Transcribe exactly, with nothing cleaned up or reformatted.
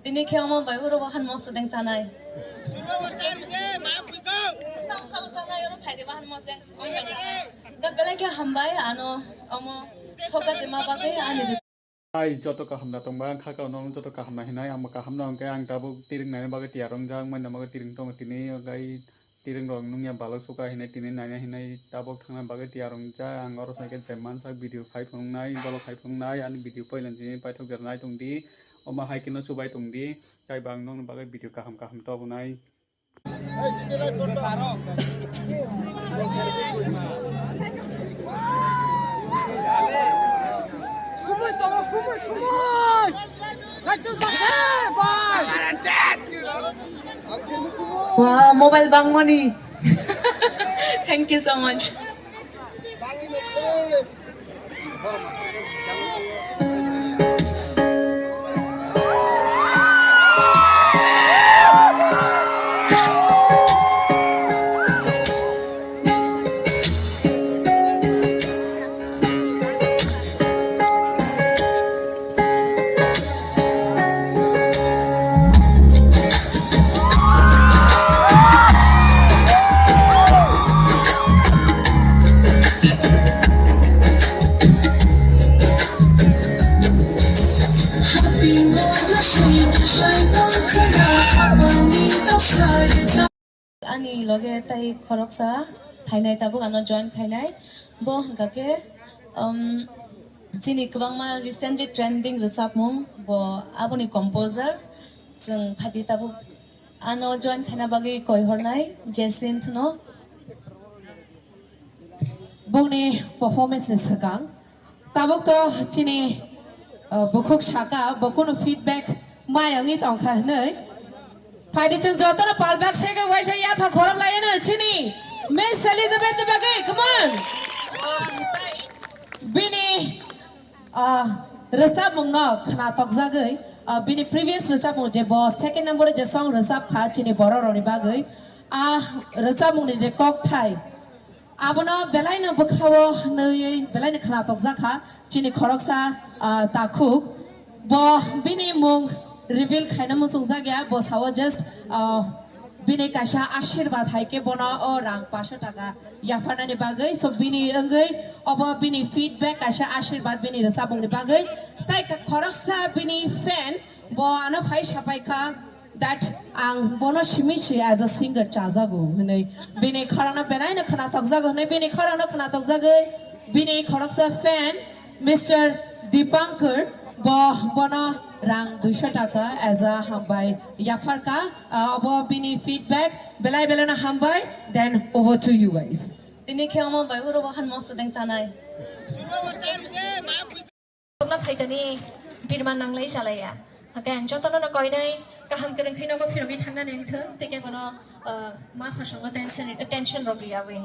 Tini khe omo bai uro bahan mosodeng chanai. Tang sabo chanai oro phaidi bahan mosodeng. Da belai khe hambai ano omo soka dima bagwi ani. Ai joto kaham da tongba ang kha ka no joto kaham na hinai ang kaham na hwnkhe ang tabuk tiring nai bagwi tiyar wngjak manya bagwi tiring tongo tini gai tiring rok nungya balok suka hinai tini naina hinai tabuk thangna bagwi tiyar wngjak ang oro sai khe je mansak video khai phunuknai bolok khai phunuknai ani video poila tini paithok jora nai tongdi omo hai khe no chubai tongdi. Tei bo ang nokni bagwi video kaham kaham tobonai. Kumui tongo, kumui, kumui! Kaitu sakhe, bai! Wah, mobile bangmani. Thank you so much. Ani loge tai khoroksa phainai tabuk ano join khainai. Bo hwnkha khe, um, chini kwbangma recently trending rwchapmung bo aboni composer. Chwng phaidi tabuk ano join khaina bagwi koi hornai Jacinth no. Bongni performance ni swkang tabuk to chini, uh, bukhuk saka bo kunu feedback mai wngwi tongkha hinwi. Phaidi chwng jotono palbak sege waisa yapha khorok laino chini Miss Elizabeth ni bagwi, come on. Bini, ah, rwchapmungno khna tokjagwi, ah, bini previous rwchapmung je bo second number je song rwchap kha chini borok rokni bagwi, ah, rwchapmungni je kokthai, abono belaino bwkhao nwiwi belaino khna tokjak kha chini khoroksa, ah, takhuk. Bo bini mung reveal khaina muchungjak ya, bo sao just, ah, bini kaisa ashirbad hai khe bono o rang paso taka yapharnani bagwi. So bini wngwi obo bini feedback kaisa ashirbad bini rwchapmungni bagwi. Tai ka-, khoroksa bini fan bo ano phai sapai kha that ang bono simi si as a singer chajago hinwi. Bini khorokno belaino khna tokjago hinwi bini khorokno khna tokjagwi bini khoroksa fan Mister Dipankar bo bono rang duiso taka as a hambai yapharka. Ah, obo bini feedback belai belaino hambai. Then over to you guys. Tini khe omo bai uro bahan mosodeng chanai. Tokna phaitani birman nanglai chalaiya. Hakai ang jotono no koinai kaham kwrwng khe nogo phirogwi thangnani wngthung. Tei kebono, ah, ma phasongo tension, tension rok riyawi.